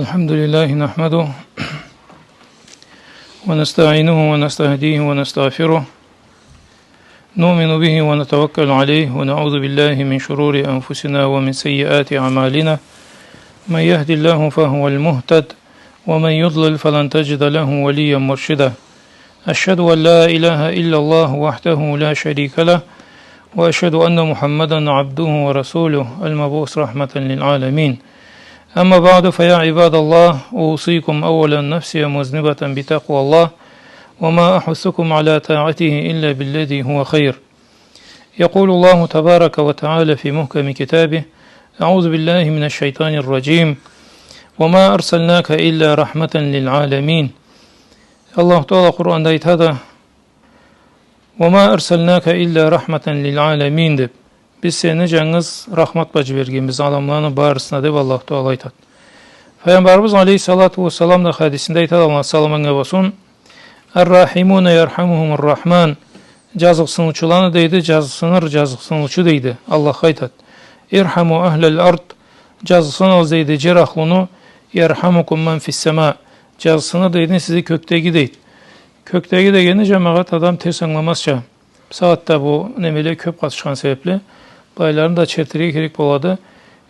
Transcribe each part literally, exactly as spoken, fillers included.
الحمد لله نحمده ونستعينه ونستهديه ونستغفره. نؤمن به ونتوكل عليه ونعوذ بالله من شرور أنفسنا ومن سيئات أعمالنا. من يهد الله فهو المهتد ومن يضلل فلن تجد له وليا مرشدا. أشهد أن لا إله إلا الله وحده لا شريك له، وأشهد أن محمدا عبده ورسوله المبعوث رحمة للعالمين. أما بعد، فيا عباد الله، أوصيكم أولا نفسي مذنبة بتقوى الله، وما أحثكم على طاعته إلا بالذي هو خير. يقول الله تبارك وتعالى في محكم كتابه: أعوذ بالله من الشيطان الرجيم. وما أرسلناك إلا رحمة للعالمين. Аллаху Таала Къуранда айтады: «وما أرسلناك إلا رحمة للعالمين», — деп. «Биз сени джангыз рахмат бла джибергенбиз аламланы барысына», — деп Аллаху Таала айтады. Файгъамбарыбыз алейхиссалату уассалам да хадисинде айтады, Аллахны саламы анга болсун: «الراحمون يرحمهم الرحمن». Джазыкъсыныучуланы, дейди, джазыкъсыныр джазыкъсыныучу, дейди. Аллахха айтады: «ارحموا أهل الأرض». Джазыкъсыныгъыз, дейди, джер ахлуну. «يرحمكم من في السماء». Джазыкъсыныр, дейди, сизге кёкдеги, дейди. Кёкдеги дегенни, джамагъат, адам терс ангыламазча, бусагъатда бу немеле кёп къатышхан себепли, былайларын да чертирге керек болады.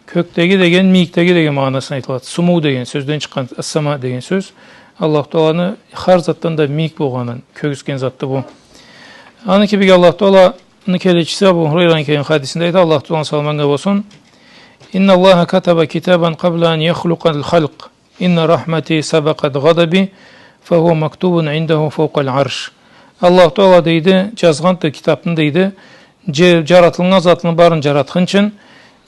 Кёкдеги деген мийикдеги деген магъанасына айтылады. Суму деген сёзден чыкъгъан, ас-сама деген сёз. Аллаху Тааланы хар затдан да мийик болгъанын кёргюзтген затды бу. Аны кибик Аллаху Тааланы келечиси Абу Хурайраны келген хадисинде айтады, Аллаху Тааланы саламы анга болсун: «إن الله كتب كتابا قبل أن يخلق الخلق. إن رحمتي سبقت غضبي، فهو مكتوب عنده فوق العرش». Аллаху Таала, дейди, джазгъанды китапны, дейди, дже-, джаратылгъан затны барын джаратхынчын,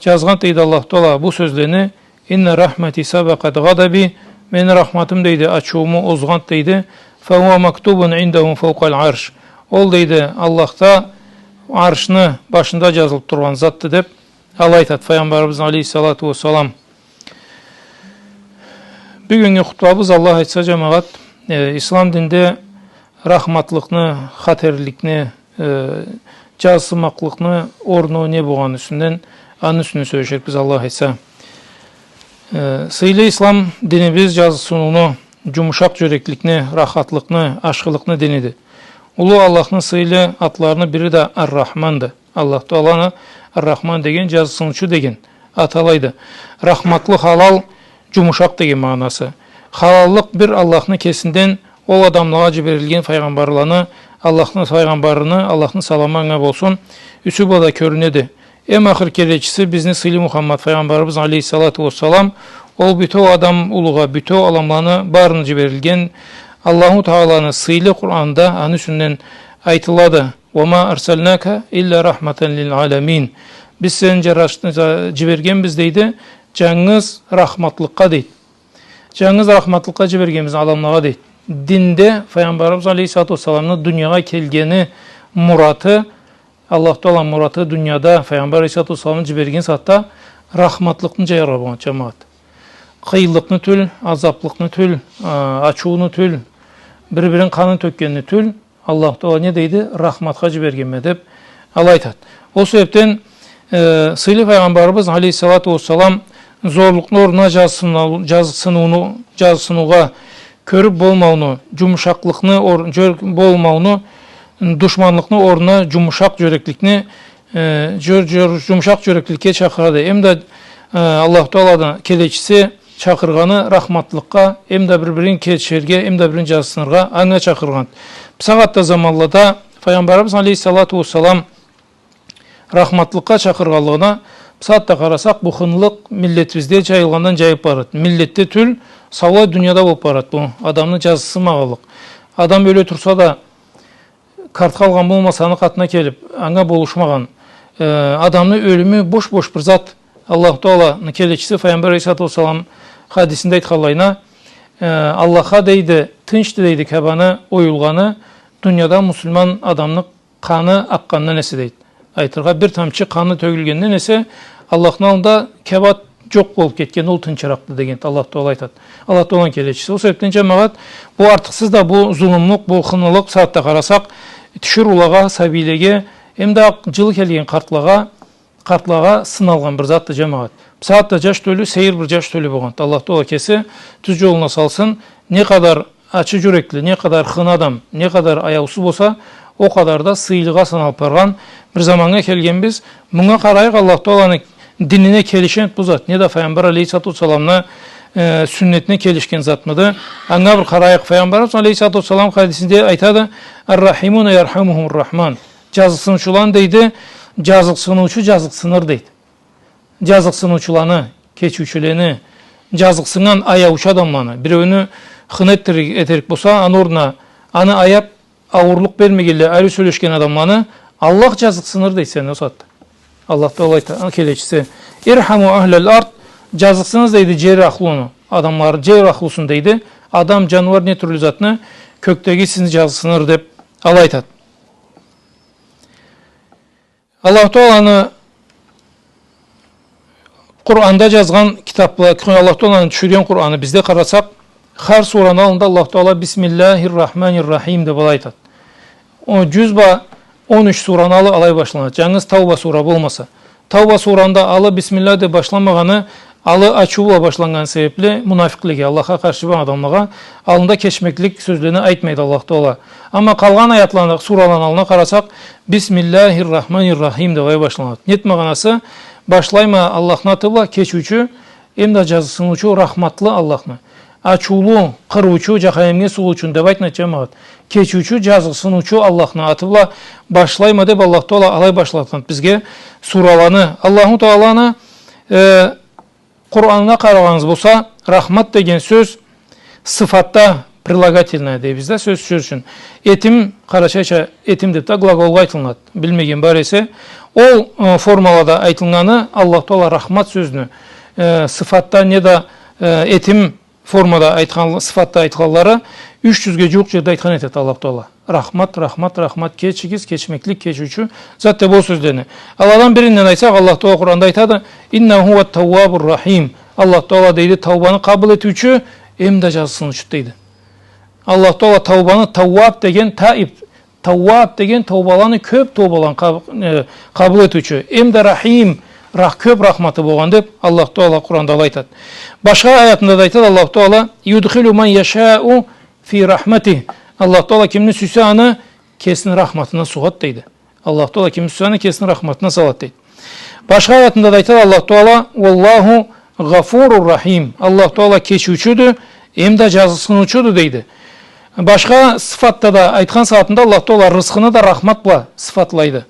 джазгъанды, дейди, Аллаху Таала бу сёзлени: «إن رحمتي سبقت غضبي», мени рахматым, дейди, ачыууму озгъанды, дейди, «فهو مكتوب عنده فوق العرش». Ол, дейди, Аллахда аршны башында джазылыб тургъан затды, деб, алай айтады Файгъамбарыбыз алейхиссалату уассалам. Бюгюннгю хутбабыз, Аллах айтса, джамагъат, э, ислам динде рахматлыкъны, хатерликни, э, джазыкъсынмакълыкъны орну не болгъаны юсюнден, аны юсюнден сёлеширикбиз, Аллах айтса. Э, сыйлы ислам динибиз джазыкъсыныуну, джумушакъ джюрекликни, рахатлыкъны, ашхылыкъны диниди. Уллу Аллахны сыйлы атларыны бири да Ар-Рахманды. Аллах Тааланы Ар-Рахман деген, джазыкъсыныучу деген аты алайды. Рахматлы, халал, джумушакъ деген магъанасы. Халаллыкъ бир Аллахны кесинден ол адамлагъа джиберилген файгъамбарланы, Аллахны файгъамбарыны, Аллахны саламы анга болсун, юсю бла да кёрюнеди. Эм ахыр келечиси бизни сыйлы Мухаммад файгъамбарыбыз алейхиссалату уассалам, ол бютеу адам улугъа, бютеу аламланы барына джиберилген. Аллаху Тааланы сыйлы Къуранда аны юсюнден айтылады: «وما أرسلناك إلا رحمة للعالمين». Биз сени джараш-, джа-, джибергенбиз, дейди, джангыз рахматлыкъгъа, дейди. Джангыз рахматлыкъгъа джибергенбиз аламлагъа, дейди. Динде Файгъамбарыбыз алейхиссалату уассаламны дуниягъа келгени мураты, Аллах Тааланы мураты дунияда Файгъамбар алейхиссалату уассаламны джиберген сагъатда рахматлыкъны джаяргъа болгъан, джамагъат. Къыйынлыкъны тюл, азаблыкъны тюл, а, ачыуну тюл, бир-бирин къанын тёкгенни тюл, Аллаху Таала не дейди? Рахматха джибергенме деб, алай айтады. Ол себебден, э, сыйлы Файгъамбарыбыз алейхиссалату уассалам зорлукъну орнуна джазыкъсыныу-, джазыкъсыныуну, джазыкъсыныугъа, кёрюб болмауну, джумушакълыкъны ор-, джёр-, болмауну, душманлыкъны орнуна джумушакъ джюрекликни, э, джёр-, джёр-, джумушакъ джюрекликге чакъырады. Эм да, э, Аллаху Тааланы келечиси чакъыргъаны рахматлыкъгъа, эм да бир-бирин кечерге, эм да бир-бирин джазыкъсыныргъа, анга чакъыргъан. Бусагъатда заманлада Файгъамбарыбыз алейхиссалату уассалам рахматлыкъгъа чакъыргъанлыгъына, бусагъатда къарасакъ, бу хынылыкъ миллетибизде джайылгъандан джайыб барады. Миллетде тюл, саулай дунияда болуб барады бу адамны джазыкъсынмагъанлыкъ. Адам ёле турса да, картха алгъан болмаса, аны къатына келиб, анга болушмагъан, э, адамны ёлюмю бош-бош бир зат. Аллаху Тааланы келечиси Файгъамбар алейхиссалату уассалам хадисинде айтханлайына, э, Аллахха, дейди, тынчды, дейди, Каабаны оюлгъаны, дунияда муслиман адамны къаны акъгъандан эсе, дейди. Айтыргъа, бир тамчы къаны тёгюлгенден эсе, Аллахны аллында Кааба джокъ болуб кетген, ол тынчыракъды, дегенди Аллах Таала айтады. Аллах Тааланы келечиси. Ол себебден, джамагъат, бу артыкъсыз да бу зулумлукъ, бу хынылыкъ, бусагъатда къарасакъ, тиширыулагъа, сабийлеге, эм да джылы келген къартлагъа, къартлагъа сыналгъан бир затды, джамагъат. Сагъатда джаш тёлю, сейир бир джаш тёлю болгъанды. Аллах Тагъала кеси тюз джолуна салсын. Не къадар ачы джюрекли, не къадар хыны адам, не къадар аяусуз болса, ол къадар да сыйлыгъа саналыб баргъан бир заманнга келгенбиз. Мынга къарайыкъ, Аллах Тагъаланы динине келишген бу зат. Не да Файгъамбар алейхиссалату уассаламны, э, сюннетине келишген затмыды? Анга бир къарайыкъ. Файгъамбарыбыз алейхиссалату уассалам хадисинде айтады: «Ар-рахимуна ярхамухумур-рахман». Джазыкъсыныучуланы, дейди, джазыкъсыныучу джазыкъсыныр, дейди. Джазыкъсыныучуланы, кечиучюлени, джазыкъсыннган, аяучу адамланы, биреуню хыны этерик, этерик болса, аны орнуна, аны аяп, ауурлукъ бермегенлей, ариу сёлешген адамланы Аллах джазыкъсыныр, дейди, сени ол сагъатда. Аллах Тагъала айта, аны келечиси: «Ирхаму ахлал ард», джазыкъсыныгъыз, дейди, джер ахлуну, адамлар, джер ахлусун, дейди. Адам, джаныуар, не тюрлю затны, кёкдеги сизни джазыкъсыныр, деб, алай айтады. Аллаху Тагъаланы Къуранда джазгъан китабла, Аллаху Тагъаланы тюшюрген Къураны бизде къарасакъ, хар сураны аллында Аллаху Тагъала «Бисмиллахир-рахманир-рахим» деб алай айтады. Ол джюз бла он юч сураны алы алай башланады. Джангыз Тауба сура болмаса. Тауба сураны да алы бисмиллах деб башланмагъаны, алы ачыу бла башланнганы себебли, мунафикълеге, Аллахха къаршы болгъан адамлагъа, аллында кечмеклик сёзлени айтмайды Аллаху Тагъала. Амма къалгъан аятланы, сураланы аллына къарасакъ, «Бисмиллахир-рахманир-рахим» деб алай башланады. Нед магъанасы? Башлайма Аллахны аты бла, кечиучю, эмда джазыкъсыныучу, рахматлы Аллахны. Ачыулу, къырыучу, джаханимге сугъуучу деб айтмайды, джамагъат. Кечиучю, джазыкъсыныучу Аллахны аты бла башлайма деб Аллаху Тагъала алай башлатханды бизге сураланы. Аллаху Тагъаланы, э, Къуранына къарагъаныгъыз болса, рахмат деген сёз сыфатда, прилагательное дейбиз да, сёз, сёз ючюн. Этим, къарачайча этим деб да глаголгъа айтылынады. Билмеген бар эсе, ол, э, формалада айтылгъаны Аллаху Тагъала рахмат сёзню, э, сыфатда неда, э, этим формада айтхан, сыфатда айтханлары юч джюзге джууукъ джерде айтхан этеди Аллаху Тагъала. Рахмат, рахмат, рахмат, кечигиз, кечмеклик, кечиучю зат деб ол сёзлени. Аладан биринден айтсакъ, Аллаху Тагъала Къуранда айтады: «Иннаху хува т-тауабур-рахим». Аллаху Тагъала, дейди, таубаны къабыл этиучю, эмда джазыкъсыныучуду, дейди. Аллаху Тагъала таубаны, тауаб деген, таиб, тауаб деген таубаланы, кёб таубаланы къаб-, э, къабыл этиучю, эмда рахим, рах-, кёб рахматы болгъан деб Аллаху Тагъала Къуранда алай айтады. Башха аятында да айтады Аллаху Тагъала: «Юдхилу ман яшау фи рахматих». Аллаху Тагъала кимни сюйсе, аны кесини рахматына сугъады, дейди. Аллаху Тагъала кимни сюйсе, аны кесини рахматына салады, дейди. Башха аятында да айтады Аллаху Тагъала: «Уаллаху гъафурур-рахим». Аллаху Тагъала кечиучюдю, эмда джазыкъсыныучуду, дейди. Башха сыфатда да айтхан сагъатында Аллаху Тагъала рызкъыны да рахмат бла сыфатлайды.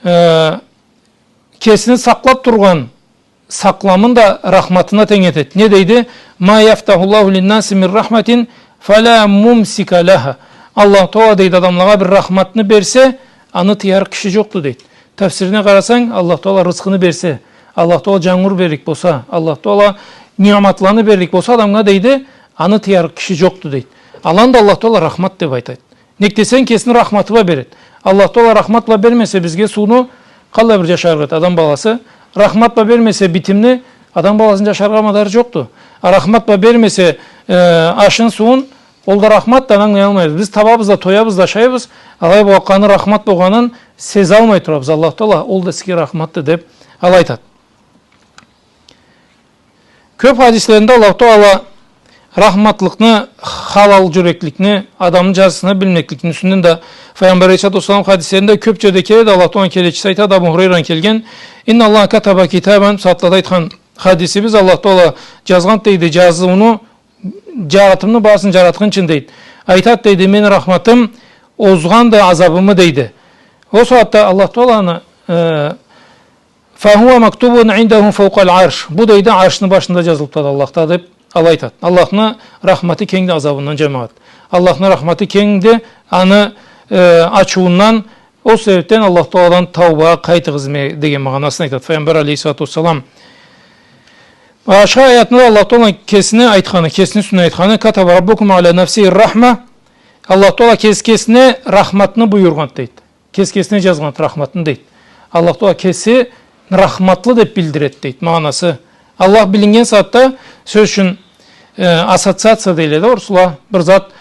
Э, кесини сакълаб тургъан сакъламын да рахматына тенг этеди. Не дейди? «Ма яфтахуллаху линнаси мин рахматин фала мумсика лаха». Аллаху Тагъала, дейди, адамлагъа бир рахматны берсе, аны тыярыкъ киши джокъду, дейди. Тафсирине къарасанг, Аллаху Тагъала рызкъыны берсе, Аллаху Тагъала джангур берлик болса, Аллаху Тагъала ниъматланы берлик болса адамгъа, дейди, аны тыярыкъ киши джокъду, дейди. Аланы да Аллаху Тагъала рахмат деб айтады. Нек десенг, кесини рахматы бла береди. Аллаху Тагъала рахмат бла бермесе бизге сууну, къаллай бир джашарыкъ эди адам баласы? Рахмат бла бермесе битимни, адам баласыны джашаргъа мадары джокъду. А рахмат бла бермесе, э, ашын, сууун, ол да рахмат да, аны ангылаялмайбыз. Биз табабыз да, тоябыз да, ашайбыз, алай болгъаны, рахмат болгъанын сезалмай турабыз. Аллаху Тагъала ол да сизге рахматды деб алай айтады. Кёб хадислеринде Аллаху Тагъала рахматлыкъны, халал джюрекликни, адамны джазыкъсына билмекликни юсюнден да Файгъамбар алейхиссалату уассалам хадислеринде кёб джерде келеди. Аллаху Тагъаланы келечиси айтады, Абу Хурайраны келген: «Инна Аллаха катаба китабан», сагъатлада айтхан хадисибиз, Аллаху Тагъала джазгъанды, дейди, джазыуну, джаратымны барысын джаратхынчын, дейди. Айтады, дейди: «Мени рахматым озгъанды азабымы», дейди. Ол сагъатда Аллаху Тагъаланы, э, «Фахуа мактубун индаху фаукъал арш». Бу, дейди, аршны башында джазылыбды Аллахда, деб алай айтады. Аллахны рахматы кенгди азабындан, джамагъат. Аллахны рахматы кенгди аны, э, ачыуундан. Ол себебден Аллаху Тагъаладан таубагъа къайтыгъыз ме-, деген магъанасын айтады Файгъамбар алейхиссалату уассалам. Башха аятында Аллаху Тагъала кесини айтханы, кесини юсюнден айтханы: «Катаба раббукум аля нафсихи рахма». Аллаху Тагъала кеси кесине рахматны буюргъанды, дейди. Кес-, кесине джазгъанды рахматны, дейди. Аллаху Тагъала кеси рахматлы деб билдиреди, дейди, магъанасы. Аллах билиннген сагъатда, сёз ючюн, э, ассоциация дейле да орусла, бир зат,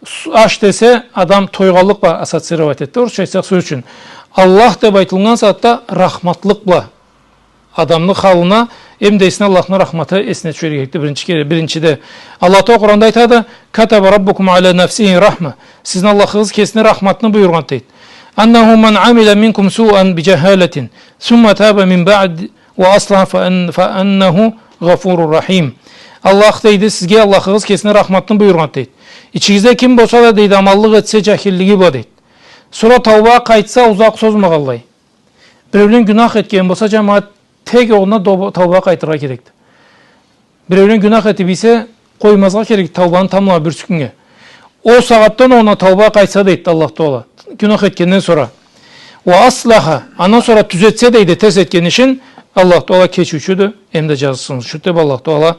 с-, аш десе, адам тойгъанлыкъ бла ассоциировать этеди, орусча айтсакъ, сёз ючюн. Аллах деб айтылгъан сагъатда рахматлыкъ бла адамны халына Эм да эсине Аллахны рахматы эсине тюшерге керекди. Биринчи кере, биринчиде Аллах Тагъала Къуранда айтады: «Катаба раббукум аля нафсихи рахма». Сизни Аллахыгъыз кесине рахматны буюргъан, дейди. «Аннаху ман амиля минкум суан би джахалятин, сумма таба мин баъд ва аслаха фа ан-, фа аннаху гъафурур рахим». Аллах, дейди, сизге Аллахыгъыз кесине рахматны буюргъан, дейди. Ичигизде ким болса да, дейди, аманлыкъ этсе, джахиллиги бла, дейди. Сора тауба къайтса, узакъ созмагъанлай. Биреулен гюнах этген болса, джамагъат, тек огъуна тауба, тауба къайтыргъа керекди. Биреулен гюнах этип ийсе, къоймазгъа керек таубаны тамбла бирси кюннге. Ол сагъатдан огъуна тауба къайтса, дейди Аллах Тагъала, гюнах этгенден сора. Ва аслаха, андан сора тюзетсе, дейди, терс этген ишин, Аллах Тагъала кечиучюдю, эм да джазыкъсыныучуду деп Аллах Тагъала,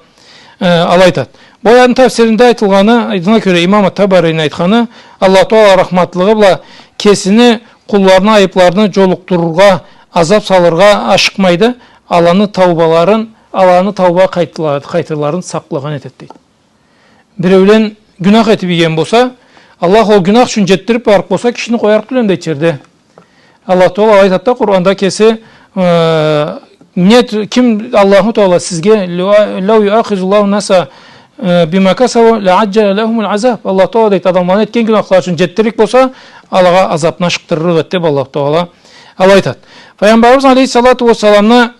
э, алай айтады. Бу аятны тафсиринде айтылгъаны, айтылгъанына кёре, имам Табарини айтханы, Аллах Тагъала рахматлыгъы бла кесини къулларыны айыпларыны джолукъдурургъа, азап салыргъа ашыкъмайды, аланы таубаларын, аланы тауба къайтыла-, къайтырларын сакълагъан этеди, дейди. Биреулен гюнах этип ийген болса, Аллах ол гюнах ючюн джетдирип барыкъ болса, кишини къоярыкъ тюлдю, дейди, джерде. Аллах Тагъала айтады да Къуранда кеси, э, не, ким, Аллаху Тагъала сизге, «Лау юахизуллаху наса, э, бима касабу, лааджаля лахумуль азаб». Аллах Тагъала, дейди, адамланы этген гюнахлары ючюн джетдиририк болса, алагъа азапны ашыкъдырыр эди деп Аллах Тагъала алай айтады. Файгъамбарыбыз алейхиссалату уассаламны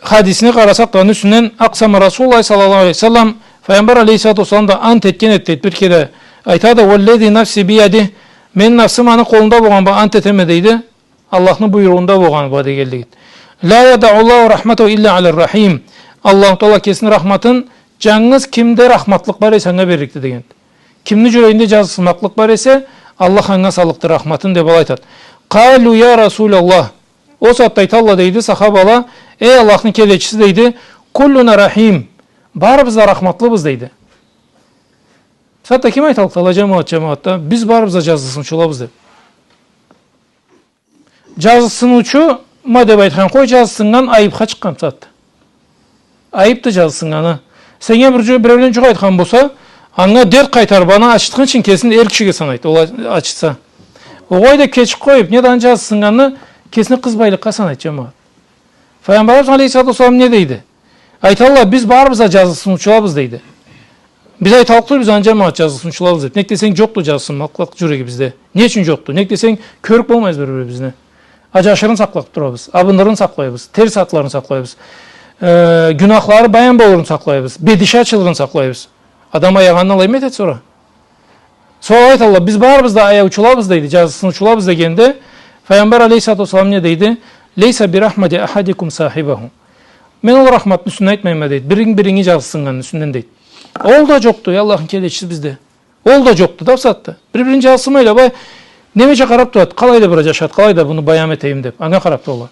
хадисине къарасакъ да, аны юсюнден, акъсама Расулуллах саллаллаху алейхи ва саллам, Файгъамбар алейхиссалату уассалам да ант этген эди, дейди, бир кере айтады: «Уаллязи нафси биядих, мени нафсым аны къолунда болгъан бла ант этеме», дейди. Аллахны буйругъунда болгъаны бла дегенлигиди. «Ла ядауллаху рахматаху илля аля рахим». Аллаху Тагъала кесини рахматын джангыз кимде рахматлыкъ бар эсе, анга берликди дегенди. Кимни джюрегинде джазыкъсынмакълыкъ бар эсе, Аллах анга саллыкъды рахматын деп алай айтады. «Къалю я Расулаллах». Ол сагъатда айталла, дейди, сахабала: «Эй Аллахны келечиси, — дейди, — куллуна рахим. Барыбыз да рахматлыбыз», дейди. Сагъатда ким айталлыкъды, джамагъат, джамагъатда, биз барыбыз да джазыкъсыныучулабыз деп? Джазыкъсыныучу ма деп айтхан къой, джазыкъсыннган айыпха чыкъгъан сагъатда. Айыпды джазыкъсыннганы. Сеннге бир джу-, биреулен джукъ айтхан болса, анга дерт къайтарып, аны ачытхынчы кесин эр кишиге санайды, ол а-, ачытса. Огъай деп кечип къоюп, не да аны джазыкъсыннганын кесине къызбайлыкъгъа санайды, джамагъат. Файгъамбарыбыз алейхиссалату уассалам не дейди? Айталла, биз барыбыз да джазыкъсыныучулабыз, дейди. Биз айталлыкъ тюлбюз аны, джамагъат, джазыкъсыныучулабыз деп. Нек десенг, джокъду джазыкъсынмакълыкъ джюрегибизде. Не ючюн джокъду? Нек десенг, кёрюп болмайбыз бир-бирибизни. А джашырын сакълап турабыз, абынырын сакълайбыз, терс атларын сакълайбыз, э, гюнахлары баян болурун сакълайбыз, бет иши ачылырын сакълайбыз. Адам аягъанын алай эте сора. Сора айталла, биз барыбыз да аяучулабыз, дейди, джазыкъсыныучулабыз дегенде, Файгъамбар алейхиссалату уассалам не дейди? «Лейса бирахмати ахадикум сахибаху». Мен ол рахматны юсюнден айтмайма, дейди. Биринг-, биринги джазыкъсыннганны юсюнден, дейди. Ол да джокъду, эй Аллахны келечиси, бизде. Ол да джокъду да бусагъатда. Бир-бирин джазыкъсынмайла, бай, немеча къарап турады, къалай да бир джашады, къалай да муну баям этейим деп. Анга къарап туралла.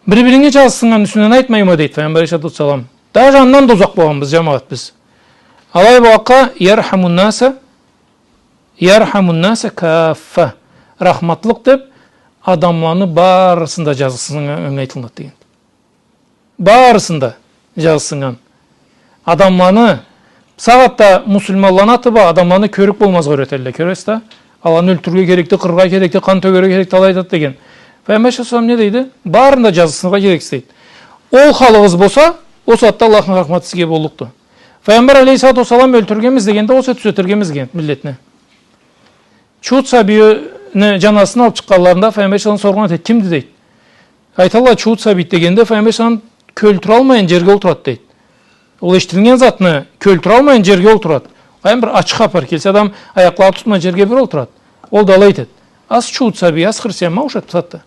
Бир-биринги джазыкъсыннганны юсюнден айтмайма, дейди Файгъамбар алейхиссалату уассалам. Даже андан да узакъ болгъанбыз, джамагъат, биз. Алай болгъанлыкъгъа, «Ярхамун наса, ярхамун наса каффа». Рахматлыкъ деп адамланы барысын да джазыкъсыннганнга айтылынады деген. Барысын да джазыкъсыннган. Адамланы, сагъатда муслиманланы аты бла адамланы кёрюп болмазгъа юретелле, кёресиз да. Аланы ёлтюрюрге керекди, къырыргъа керекди, къан тёгерге керекди, алай айтады деген. Файгъамбар саллаллаху алейхи ва саллам не дейди? Барын да джазыкъсыныргъа керексиз, дейди. Ол халыгъыз болса, ол сагъатда Аллахны рахматы сизге боллукъду. Файгъамбар алейхиссалату уассалам ёлтюргенбиз дегенде, ол сагъатда тюзетиргенбиз деген миллетни. Чуут сабийни джаназасын алып чыкъгъанларында Файгъамбар саллаллаху алейхи ва саллам соргъан этеди, кимди, дейди. Айталла, чуут сабийди дегенде, Файгъамбар саллаллаху алейхи ва саллам кёлтюралмайын джерге олтурады, дейди. Ол эшитилген затны кёлтюралмайын джерге олтурады. Къайын бир ачы хапар келсе, адам аякълары тутмай джерге бир олтурады. Ол да алай этеди. Аз чуут сабий, аз христиан, ма ушат сагъатда.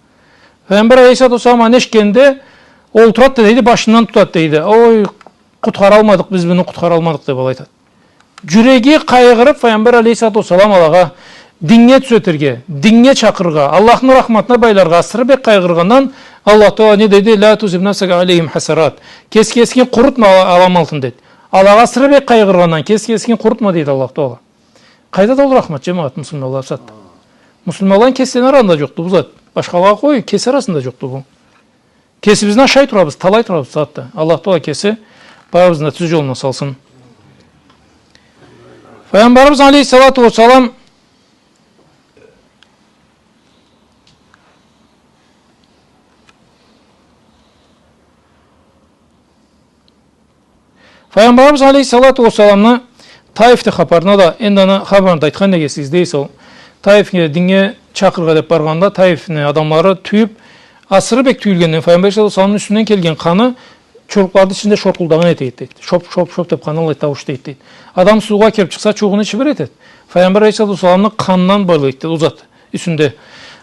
Файгъамбар алейхиссалату уассалам аны эшитгенде, олтурады да, дейди, башындан тутады, дейди. Ой, къутхаралмадыкъ, биз муну къутхаралмадыкъ деп алай айтады. Джюреги къайгъырып, Файгъамбар алейхиссалату уассалам алагъа динге тюзетирге, динге чакъырыргъа, Аллахны рахматына байларгъа асыры бек къайгъыргъандан, Аллах Тагъала не дейди? «Ла тузиб нафсака алейхим хасарат». Кес-кесинги къурутма, ала-, алам алтын, дейди. Алагъа асыры бек къайгъыргъандан кес-кесинги къурутма, дейди Аллах Тагъала. Къайда да ол рахмат, джамагъат, муслиманла бусагъатда? Муслиманланы кеслерини арасында джокъду бу зат. Башхалагъа къой, кеси арасында джокъду бу. Кесибизни ашай турабыз, талай турабыз сагъатда. Аллах Тагъала кеси барыбызны да тюз джолуна салсын. Файгъамбарыбыз алейхиссалату уассалам Файгъамбарыбыз алейхиссалату уассаламны Таифде хапарына да, энди аны хапарын да айтхан эдик сизге, дейсиз ол. Таифге динге чакъырыргъа деп баргъанда, Таифни адамлары тюйюп, асыры бек тюйюлгенден, Файгъамбар алейхиссалату уассаламны юсюнден келген къаны чурукъланы ичинде шоркъулдагъан эте эди, дейди. Шоп, шоп, шоп деп къаны аллай таууш эте эди, дейди. Адам суугъа кирип чыкъса, чууугъуну ичи бир эте эди. Файгъамбар алейхиссалату уассаламны къанындан бла эте эди ол зат юсюнде.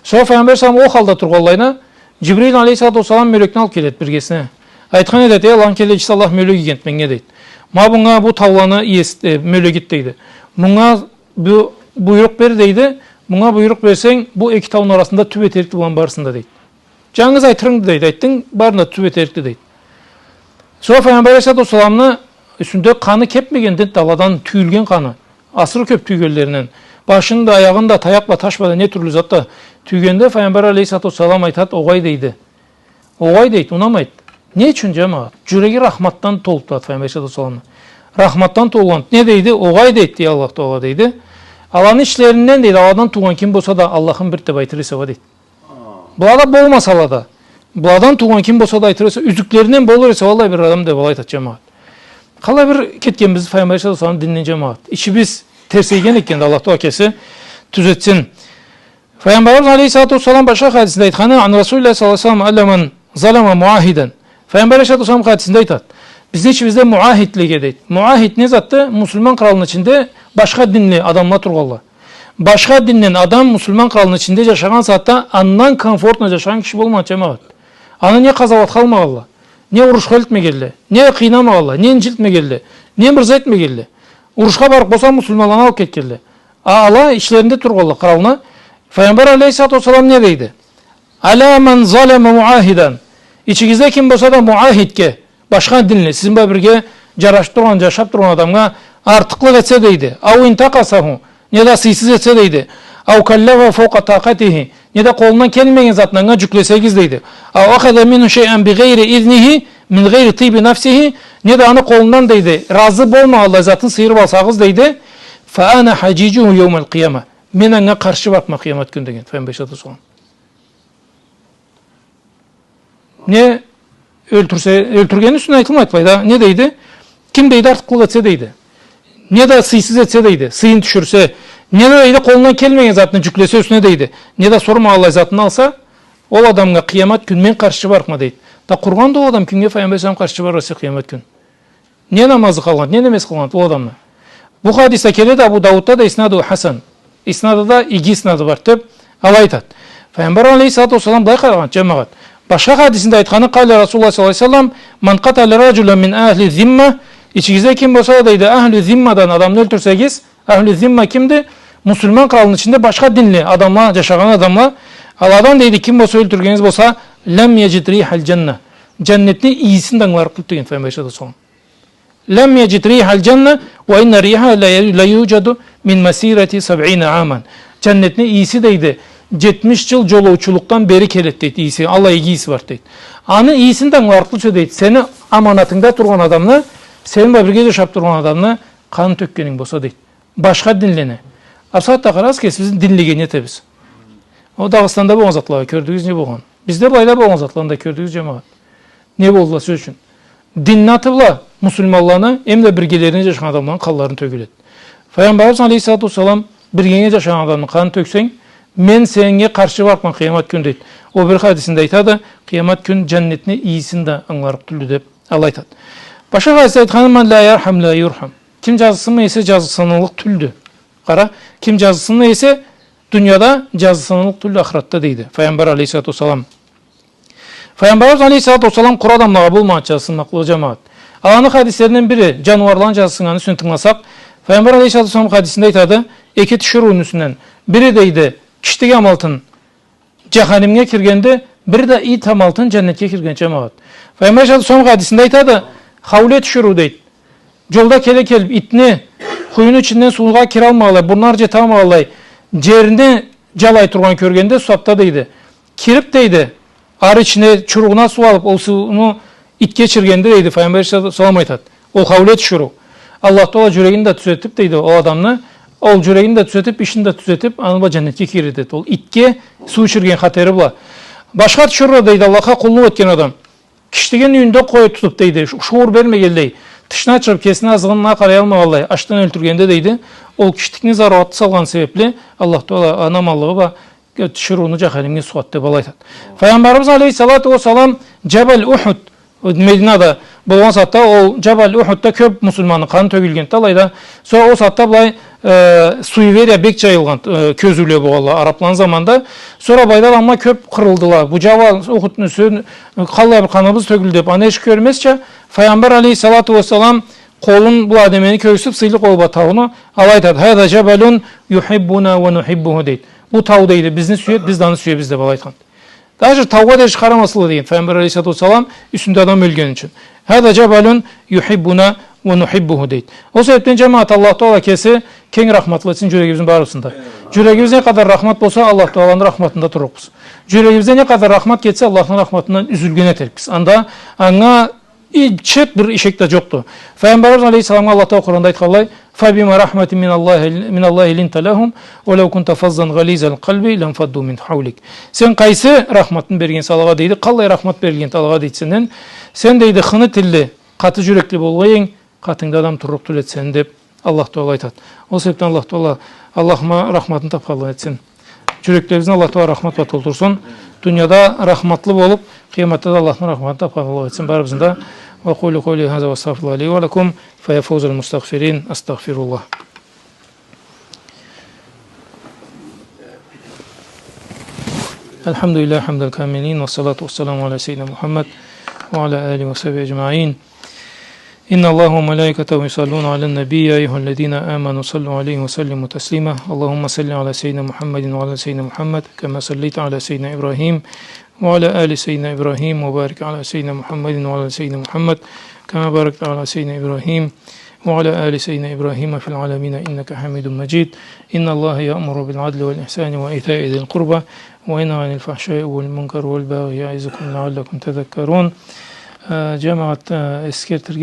Сора Файгъамбар алейхиссалам ол халда тургъанлайына, Джибрил алейхиссалату уассалам мёлекни алып келеди биргесине. Айтхан этеди: «Эй, Аллахны келечиси, Аллах мёлек ийген меннге», — дейди. «Ма мынга, бу тауланы иеси, э, мёлегиди», — дейди. «Мынга бу буйрукъ бер», — дейди. «Мынга буйрукъ берсенг, бу эки тауну арасында тюп этерикди буланы барысын да», — дейди. «Джангыз айтырынгды, — дейди, — айтдынг, барын да тюп этерикди», — дейди. Сора Файгъамбар алейхиссалату уассаламны юсюнде къаны кепмегенди, даладан тюйюлген къаны. Асыры кёп тюйгенлеринден. Башын да, аягъын да, таякъ бла, таш бла да, не тюрлю зат да тюйгенде, Файгъамбар алейхиссалату уассалам айтады: «Огъай, — дейди. — Огъай, — дейди, — унамайды». Не ючюн, джамагъат? Джюреги рахматдан толуп турады Файгъамбар алейхиссалату уассаламны. Рахматдан толгъан. Не дейди? «Огъай, — дейди, — эй Аллах Тагъала, — дейди. — Аланы ичлеринден, — дейди, — аладан туугъан ким болса да, Аллахым бирди деп айтыр эсе уа», — дейди. Была да болмаса ала да, быладан туугъан ким болса да айтыр эсе, юзюклеринден болур эсе, валлахи, бир адам деп алай айтады, джамагъат. Къалай бир кетгенбиз Файгъамбар алейхиссалату уассаламны дининден, джамагъат. Ичибиз терсейген экен да, Аллах Тагъала кеси тюзетсин. Файгъамбарыбыз алейхиссалату уассалам башха хадисинде айтханы, ан Расулиллахи саллаллаху алейхи ва саллам, анна ман залама муахидан. Файгъамбар алейхиссалату уассалам хадисинде айтады. Бизни ичибизде муахидлеге дейди. Муахид не затды? Муслиман къралны ичинде башха динли адамла тургъанла. Башха динден адам муслиман къралны ичинде джашагъан сагъатда андан комфортно джашагъан киши болмагъан, джамагъат. Аны не къазауатха алмагъанла, не урушха элтмегенле, не къыйнамагъанла, не инджилтмегенле, не мырза этмегенле. Урушха барыкъ болса, муслиманланы алып кетгенле. А ала ичлеринде тургъанла къралны. Файгъамбар алейхиссалату уассалам не дейди? Ала ман залама муахидан. Ичигизде ким болса да муахидге, башха динли, сизни бла бирге джарашып тургъан, джашап тургъан адамгъа артыкълыкъ этсе дейди. Ау интакъасаху, не да сыйсыз этсе дейди. Ау каллафаху фаука такъатихи, не да къолундан келмеген затны анга джюклесегиз дейди. Ау ахаза минху шайан би гъайри изнихи, мин гъайри тиби нафсихи, не да аны къолундан дейди, разы болмагъанлай затын сыйырып алсагъыз дейди. Фа ана хаджиджуху яумал къияма. Мен анга къаршы барыкъма къыямат кюн деген Файгъамбар алейхиссалату уассалам. Не ёлтюрсе, ёлтюргенни юсюнден айтылмайды былайда. Не дейди? Ким дейди, артыкълыкъ этсе дейди. Не да сыйсыз этсе дейди, сыйын тюшюрсе. Не да дейди, къолундан келмеген затны джюклесе юсюне дейди. Не да сормагъанлай затын алса, ол адамгъа къыямат кюн мен къаршы барыкъма дейди. Да къургъан да ол адам кимге Файгъамбар алейхиссалам къаршы барыр эсе къыямат кюн? Не намазы къалгъан, не немеси къалгъан ол адамны? Бу хадисде келеди, Абу Даудда да, иснадуху хасан. Иснады да иги иснады бар деп, алай айтады. Файгъамбар алейхиссалату уассалам былай къарагъан, джамагъат. Башха хадисинде айтханы, къала Расулуллах саллаллаху алейхи ва саллам, ман къатала раджулан мин ахли зимма, ичигизде ким болса да дейди, ахли зиммадан адамны ёлтюрсегиз, ахли зимма кимди? Муслиман къралны ичинде башха динли адамла, джашагъан адамла. Аладан дейди, ким болса ёлтюргенигиз болса, лам яджид рихал джанна. Джаннетни ийисин да ангыларыкъ тюлдю деген Файгъамбар алейхиссалату уассалам. Лам яджид рихал джанна, ва инна рихаха ла ю-, ла юджаду мин масирати сабъина аман. Джаннетни ийиси дейди, джетмиш джыл джолоучулукъдан бери келеди дейди, ийиси, аллай иги ийиси бар дейди. Аны ийисин да ангыларыкъ тюлсе дейди, сени аманатынгда тургъан адамны, сени бла бирге джашап тургъан адамны къан тёкгенинг болса дейди. Башха динлени. А бусагъатда къарагъыз, кесибизни динлеге не этебиз? Ол Дагъыстанда болгъан затлагъа кёрдюгюз не болгъан? Бизде былайда болгъан затланы да кёрдюгюз, джамагъат. Не болдула, сёз ючюн? Динни аты бла муслиманланы, эм да биргелерине джашагъан адамланы къанларыны тёгюледи. Файгъамбарыбыз алейхиссалату уассалам биргенге джашагъан адамны къанын тёксенг, мен сеннге къаршы барыкъма къыямат кюн дейди. Ол бир хадисинде айтады, къыямат кюн джаннетни ийисин да ангыларыкъ тюлдю деп, алай айтады. Башха хадисде айтханы, ман ла ярхам ла юрхам. Ким джазыкъсынмай эсе, джазыкъсыныллыкъ тюлдю. Къара, ким джазыкъсынмай эсе, дунияда, джазыкъсыныллыкъ тюлдю ахыратда дейди Файгъамбар алейхиссалату уассалам. Файгъамбарыбыз алейхиссалату уассалам къуру адамлагъа болмагъанды джазыкъсынмакълыгъы, джамагъат. Аланы хадислеринден бири, джаныуарланы джазыкъсыннганы юсюнден тынгыласакъ, Файгъамбар алейхиссалату уассалам хадисинде айтады, эки тиширыуну юсюнден. Бири дейди, киштик амалтын джаханимге киргенди, бири да ит амалтын джаннетге кирген, джамагъат. Файгъамбар алейхиссалату уассалам хадисинде айтады, хауле тиширыу дейди. Джолда келе келип, итни хуюну ичинден суугъа киралмагъанлай, бурну ары джеталмагъанлай, джерни джалай тургъан кёргенде, сусапда дейди. Кирип дейди, ары ичине, чуруугъуна суу алып, ол сууну итге ичиргенде дейди, Файгъамбар алейхиссалату уассалам айтады. Ол хауле тиширыу. Аллах Тагъала джюрегин да тюзетип дейди, ол адамны, ол джюрегин да тюзетип, ишин да тюзетип, аны бла джаннетге кирир дейди. Ол итге суу ичирген хатери бла. Башха тиширыу дейди, Аллахха къуллукъ этген адам. Киштигин юйюнде къоюп тутуп дейди, шу-, шуур бермегенлей. тышына чыгъып, кесини азыгъына къараялмагъанлай, ачдан ёлтюргенде, дейди, ол киштикни зарауатны салгъаны себепли Аллах Тагъала аны аманлыгъы бла тиширыуну жаханимге сугъат, деб алай айтад. Файгъамбарыбыз алейхиссалату уассалам Жабал Ухуд, Мединада болгъан сагъатда, ол Жабал Ухудда кёб муслиманны къаны тёгюлгенди алайда. Сора ол сагъатда былай, э, суеверия бек жайылгъан, э, кёзюуле болгъанла арабланы заманында. Сора былайда адамла кёб къырылдыла. Бу Жабал Ухудну юсюн, э, къаллай бир къаныбыз тёгюлдю деб, аны эшитиб кёрмезча, Файгъамбар алейхиссалату уассалам къолун, бу адамны кёргюзтюб, сыйлы къолу бла тауну, алай айтад: «Хаза жабалун юхиббуна уа нухиббуху», — дейд. Бу тау, дейди, бизни сюед, биз да аны сюебиз, деб алай айтхан. Даже таугъа дери къарамазла деген Файгъамбар алейхиссалату уассалам, юсюнде адам ёлгени ючюн. «Хаза жабалун юхиббуна уа нухиббуху», — дейд. Ол себебден, жамагъат, Аллах Тагъала кеси кенг рахматлы этсин жюрегибизни барыбызны да. Жюрегибиз не къадар рахмат болса, Аллах Тагъаланы рахматында турлукъбуз. Жюрегибизде не къадар рахмат кетсе, Аллахны рахматындан юзюлген этерикбиз. Анда анга и-, чет бир ишек да жокъду. Файгъамбарыбыз алейхиссаламгъа Аллах Тагъала Къуранда айтханлай: «Фабима рахматин мин Аллахи, мин Аллахи линта лахум, уа лау кунта фаззан гъализал къалби ланфадду мин хавлик». Сен къайсы рахматны бергенсе алагъа, дейди, къаллай рахмат берилгенди алагъа, дейди, сенден. Сен, дейди, хыны тилли, къаты жюрекли болгъан эдинг, къатынгда адам турлукъ тюл эди сени, деб Аллах Тагъала айтад. Ол себебден Аллах Тагъала, Аллах ма-, рахматын тапханлыкъ этсин. Жюреклерибизни Аллах Тагъала рахмат бла толтурсун. Дунияда рахматлы болуб, къыяматда да Аллахны рахматын тапханлыкъ этсин барыбызны да. وأقول قولي هذا وأستغفر الله لي ولكم، فيا فوز المستغفرين، أستغفر الله. الحمد لله حمد الكاملين، والصلاة والسلام على سيدنا محمد وعلى آله وصحبه أجمعين. إن الله وملائكته يصلون على النبي، يا أيها الذين آمنوا صلوا عليه وسلموا تسليما. اللهم صل على سيدنا محمد وعلى آل سيدنا محمد كما صليت على سيدنا إبراهيم وعلى آل سيدنا إبراهيم، وبارك على سيدنا محمد وعلى آل سيدنا محمد كما باركت على سيدنا إبراهيم وعلى آل سيدنا إبراهيم في العالمين إنك حميد مجيد. إن الله يأمر بالعدل والإحسان وإيتاء ذي القربى وينهى عن الفحشاء والمنكر والبغي يعظكم لعلكم تذكرون. Э, жамагъат, э, эсгертирге